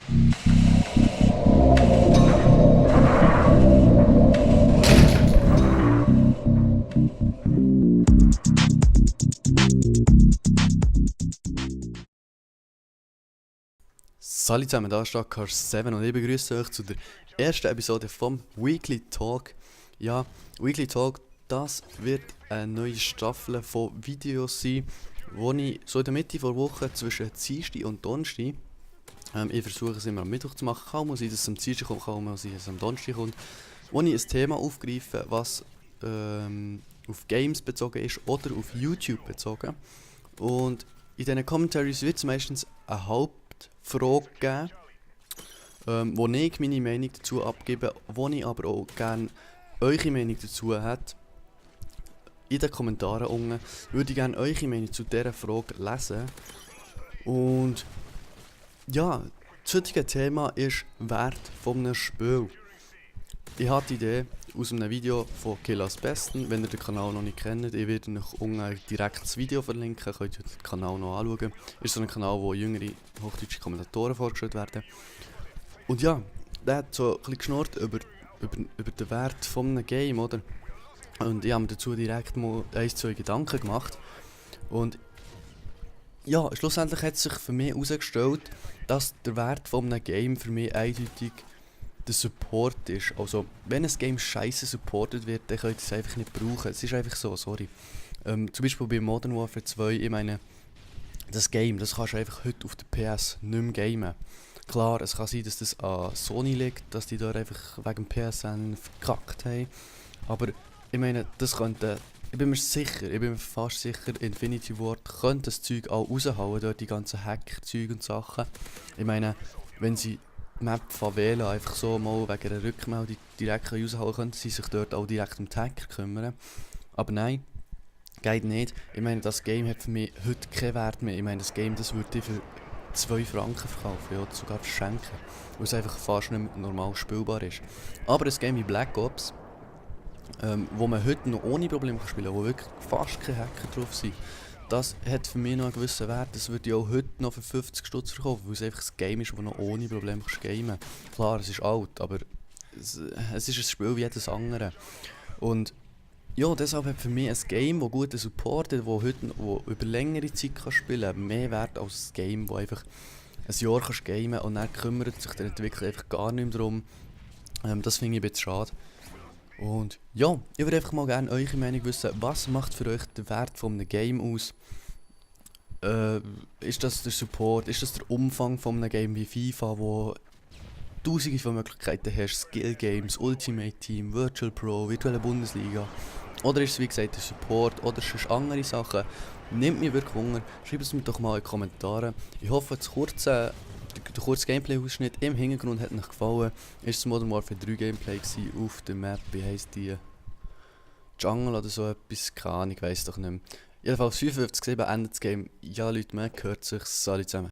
Salut zusammen, da ist Cars7 und ich begrüße euch zu der ersten Episode vom Weekly Talk. Ja, Weekly Talk, das wird eine neue Staffel von Videos sein, wo ich so in der Mitte der Woche zwischen Dienstag und Donnerstag, ich versuche es immer am Mittwoch zu machen, kaum muss ich, dass es am Dienstag kommt, kaum muss ich, dass es am Donnerstag kommt, wo ich ein Thema aufgreife, was auf Games bezogen ist oder auf YouTube bezogen. Und in diesen Commentaries wird es meistens eine Hauptfrage geben, wo ich meine Meinung dazu abgebe, wo ich aber auch gerne eure Meinung dazu hätte. In den Kommentaren unten würde ich gerne eure Meinung zu dieser Frage lesen. Und ja, das heutige Thema ist Wert von einem Spiel. Ich habe die Idee aus einem Video von Killas Besten. Wenn ihr den Kanal noch nicht kennt, ich werde euch unten direkt das Video verlinken, könnt ihr den Kanal noch anschauen. Ist so ein Kanal, wo jüngere hochdeutsche Kommentatoren vorgestellt werden. Und ja, der hat so ein bisschen geschnurrt über den Wert von einem Game, oder? Und ich habe mir dazu direkt mal ein, zwei Gedanken gemacht. Und ja, schlussendlich hat sich für mich herausgestellt, dass der Wert von einem Game für mich eindeutig der Support ist. Also, wenn ein Game scheiße supportet wird, dann könnt ihr es einfach nicht brauchen. Es ist einfach so, sorry. Zum Beispiel bei Modern Warfare 2, ich meine, das Game, das kannst du einfach heute auf der PS nicht mehr gamen. Klar, es kann sein, dass das an Sony liegt, dass die da einfach wegen PSN verkackt haben. Aber ich meine, das könnte, ich bin mir fast sicher, Infinity Ward könnte das Zeug auch raushauen, dort die ganzen Hack-Zeug und Sachen. Ich meine, wenn sie Map Favela einfach so mal wegen einer Rückmeldung direkt raushauen, könnten sie sich dort auch direkt um die Hacker kümmern. Aber nein, geht nicht. Ich meine, das Game hat für mich heute keinen Wert mehr. Ich meine, das Game, das würde ich für 2 Franken verkaufen, ja, oder sogar verschenken, weil es einfach fast nicht mehr normal spielbar ist. Aber ein Game wie Black Ops, wo man heute noch ohne Probleme spielen kann, wo wirklich fast keine Hacker drauf sind, das hat für mich noch einen gewissen Wert. Das würde ich auch heute noch für 50 Stutz verkaufen, weil es einfach ein Game ist, das noch ohne Probleme gamen kannst. Klar, es ist alt, aber es ist ein Spiel wie jedes andere. Und ja, deshalb hat für mich ein Game, das guten Support hat, wo über längere Zeit kann spielen, mehr Wert als ein Game, das einfach ein Jahr kannst gamen und dann kümmert sich der Entwickler einfach gar nicht mehr darum. Das finde ich ein bisschen schade. Und ja, ich würde einfach mal gerne eure Meinung wissen, was macht für euch den Wert von einem Game aus? Ist das der Support, ist das der Umfang von einem Game wie FIFA, wo tausende von Möglichkeiten hast, Skill Games, Ultimate Team, Virtual Pro, virtuelle Bundesliga? Oder ist es wie gesagt der Support oder sonst andere Sachen? Nimmt mich wirklich Wunder, schreibt es mir doch mal in die Kommentare. Ich hoffe, der kurze Gameplay-Ausschnitt im Hintergrund hat euch gefallen. Ist das Modern Warfare 3 Gameplay auf der Map, wie heisst die? Jungle oder so etwas, keine Ahnung, ich weiss doch nicht mehr. Jedenfalls 55-7 endet das Game. Ja Leute, man hört sich, salut zusammen.